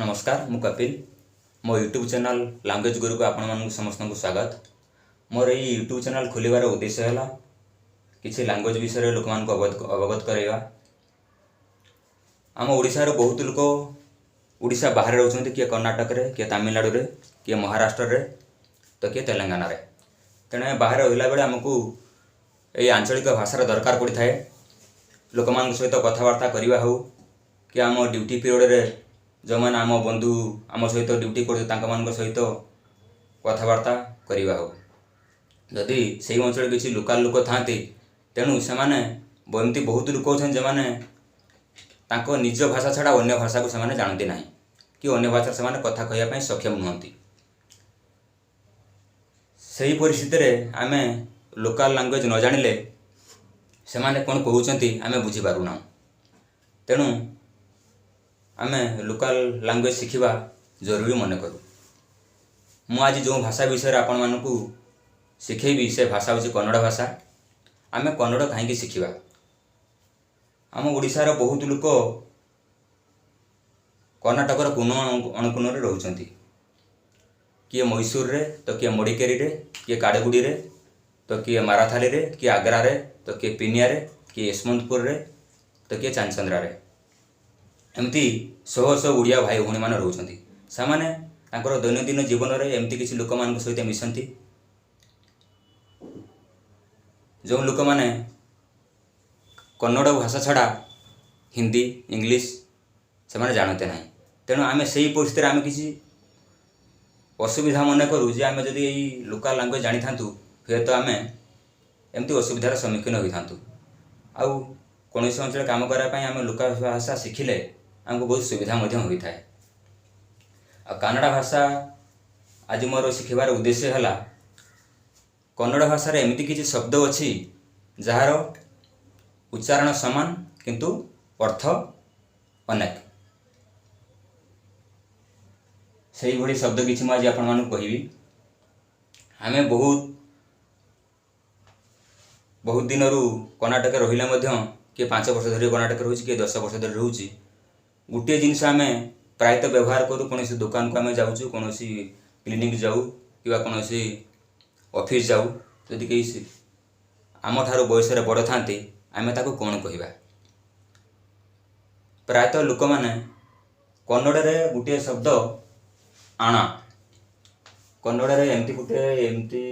ନମସ୍କାର, ମୁଁ କପିଲ। ମୋ ୟୁଟ୍ୟୁବ୍ ଚ୍ୟାନେଲ୍ ଲାଙ୍ଗୁଏଜ୍ ଗୁରୁକୁ ଆପଣମାନଙ୍କୁ ସମସ୍ତଙ୍କୁ ସ୍ୱାଗତ। ମୋର ଏଇ ୟୁଟ୍ୟୁବ୍ ଚ୍ୟାନେଲ୍ ଖୋଲିବାର ଉଦ୍ଦେଶ୍ୟ ହେଲା କିଛି ଲାଙ୍ଗୁଏଜ୍ ବିଷୟରେ ଲୋକମାନଙ୍କୁ ଅବଗତ କରାଇବା। ଆମ ଓଡ଼ିଶାର ବହୁତ ଲୋକ ଓଡ଼ିଶା ବାହାରେ ରହୁଛନ୍ତି। କିଏ କର୍ଣ୍ଣାଟକରେ, କିଏ ତାମିଲନାଡ଼ୁରେ, କିଏ ମହାରାଷ୍ଟ୍ରରେ ତ କିଏ ତେଲେଙ୍ଗାନାରେ। ତେଣୁ ବାହାରେ ରହିଲା ବେଳେ ଆମକୁ ଏଇ ଆଞ୍ଚଳିକ ଭାଷାର ଦରକାର ପଡ଼ିଥାଏ। ଲୋକମାନଙ୍କ ସହିତ କଥାବାର୍ତ୍ତା କରିବା ହେଉ କି ଆମ ଡ୍ୟୁଟି ପିରିୟଡ଼ରେ ଯେଉଁମାନେ ଆମ ବନ୍ଧୁ ଆମ ସହିତ ଡ୍ୟୁଟି କରୁଛନ୍ତି, ତାଙ୍କମାନଙ୍କ ସହିତ କଥାବାର୍ତ୍ତା କରିବା ହେଉ, ଯଦି ସେଇ ଅଞ୍ଚଳରେ କିଛି ଲୋକାଲ୍ ଲୋକ ଥାଆନ୍ତି, ତେଣୁ ସେମାନେ ଏମିତି ବହୁତ ଲୋକ ଅଛନ୍ତି, ଯେଉଁମାନେ ତାଙ୍କ ନିଜ ଭାଷା ଛଡ଼ା ଅନ୍ୟ ଭାଷାକୁ ସେମାନେ ଜାଣନ୍ତି ନାହିଁ କି ଅନ୍ୟ ଭାଷାରେ ସେମାନେ କଥା କହିବା ପାଇଁ ସକ୍ଷମ ନୁହନ୍ତି। ସେହି ପରିସ୍ଥିତିରେ ଆମେ ଲୋକାଲ୍ ଲାଙ୍ଗୁଏଜ୍ ନ ଜାଣିଲେ ସେମାନେ କ'ଣ କହୁଛନ୍ତି ଆମେ ବୁଝିପାରୁନାହୁଁ। ତେଣୁ ଆମେ ଲୋକାଲ୍ ଲାଙ୍ଗୁଏଜ୍ ଶିଖିବା ଜରୁରୀ ମନେ କରୁ। ମୁଁ ଆଜି ଯେଉଁ ଭାଷା ବିଷୟରେ ଆପଣମାନଙ୍କୁ ଶିଖେଇବି, ସେ ଭାଷା ହେଉଛି କନ୍ନଡ଼ ଭାଷା। ଆମେ କନ୍ନଡ଼ କାହିଁକି ଶିଖିବା? ଆମ ଓଡ଼ିଶାର ବହୁତ ଲୋକ କର୍ଣ୍ଣାଟକର କୋଣ ଅନୁକୋଣରେ ରହୁଛନ୍ତି। କିଏ ମହୀଶୂରରେ ତ କିଏ ମଡ଼ିକେରିରେ, କିଏ କାଡ଼େଗୁଡ଼ିରେ ତ କିଏ ମାରାଥାଲିରେ, କିଏ ଆଗ୍ରାରେ ତ କିଏ ପିନିଆରେ, କିଏ ଯଶବନ୍ତପୁରରେ ତ କିଏ ଚାଞ୍ଚନ୍ଦ୍ରାରେ। ଏମିତି ଶହ ଶହ ଓଡ଼ିଆ ଭାଇ ଭଉଣୀମାନେ ରହୁଛନ୍ତି। ସେମାନେ ତାଙ୍କର ଦୈନନ୍ଦିନ ଜୀବନରେ ଏମିତି କିଛି ଲୋକମାନଙ୍କ ସହିତ ମିଶନ୍ତି, ଯେଉଁ ଲୋକମାନେ କନ୍ନଡ଼ ଭାଷା ଛଡ଼ା ହିନ୍ଦୀ, ଇଂଲିଶ ସେମାନେ ଜାଣନ୍ତି ନାହିଁ। ତେଣୁ ଆମେ ସେଇ ପରିସ୍ଥିତିରେ ଆମେ କିଛି ଅସୁବିଧା ମନେ କରୁ ଯେ ଆମେ ଯଦି ଏଇ ଲୋକାଲ୍ ଲାଙ୍ଗୁଏଜ୍ ଜାଣିଥାନ୍ତୁ, ହୁଏତ ଆମେ ଏମିତି ଅସୁବିଧାର ସମ୍ମୁଖୀନ ହୋଇଥାନ୍ତୁ। ଆଉ କୌଣସି ଅଞ୍ଚଳରେ କାମ କରିବା ପାଇଁ ଆମେ ଲୋକାଲ୍ ଭାଷା ଶିଖିଲେ ଆମକୁ ବହୁତ ସୁବିଧା ମଧ୍ୟ ହୋଇଥାଏ। ଆଉ କାନାଡ଼ା ଭାଷା ଆଜି ମୋର ଶିଖିବାର ଉଦ୍ଦେଶ୍ୟ ହେଲା, କନ୍ନଡ଼ ଭାଷାରେ ଏମିତି କିଛି ଶବ୍ଦ ଅଛି ଯାହାର ଉଚ୍ଚାରଣ ସମାନ କିନ୍ତୁ ଅର୍ଥ ଅନେକ। ସେଇଭଳି ଶବ୍ଦ କିଛି ମୁଁ ଆଜି ଆପଣମାନଙ୍କୁ କହିବି। ଆମେ ବହୁତ ବହୁତ ଦିନରୁ କର୍ଣ୍ଣାଟକରେ ରହିଲେ ମଧ୍ୟ, କିଏ 5 ବର୍ଷ ଧରି କର୍ଣ୍ଣାଟକରେ ରହୁଛି, କିଏ 10 ବର୍ଷ ଧରି ରହୁଛି, ଗୋଟିଏ ଜିନିଷ ଆମେ ପ୍ରାୟତଃ ବ୍ୟବହାର କରୁ। କୌଣସି ଦୋକାନକୁ ଆମେ ଯାଉଛୁ, କୌଣସି କ୍ଲିନିକ୍ ଯାଉ କିମ୍ବା କୌଣସି ଅଫିସ୍ ଯାଉ, ଯଦି କେହି ଆମଠାରୁ ବୟସରେ ବଡ଼ ଥାନ୍ତି, ଆମେ ତାକୁ କ'ଣ କହିବା? ପ୍ରାୟତଃ ଲୋକମାନେ କନ୍ନଡ଼ରେ ଗୋଟିଏ ଶବ୍ଦ ଆଣା, କନ୍ନଡ଼ରେ ଏମିତି ଗୋଟେ ଏମିତି